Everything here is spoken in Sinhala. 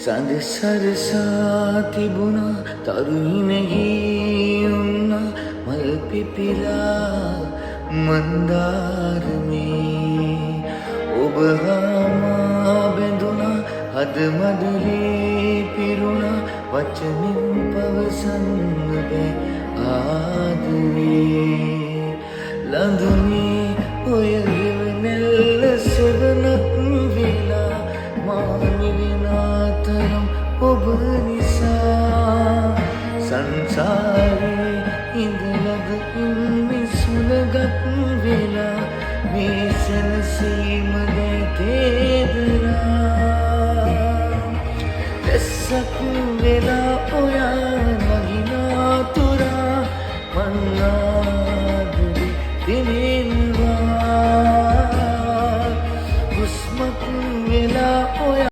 සඳ සරසා තිබුණා, තරු හිනහි වුණා, මල් පිපිලා මන්දාරමේ. ඔබ හා මා බැඳුනා, හද මඩලේ පිරුණා, වචනින් පවසන්න බෑ ආදරේ. ලඳුනේ ඔය හෙවණැල්ල සෙවණක් වෙලා, මා නිවෙන තරම් ඔබ නිසා. සංසාරේ ඉඳලද ඉන්නේ සුළඟක් වෙලා, මේ සැනසීම දැතේ දරා. වැස්සක් වෙලා ඔයා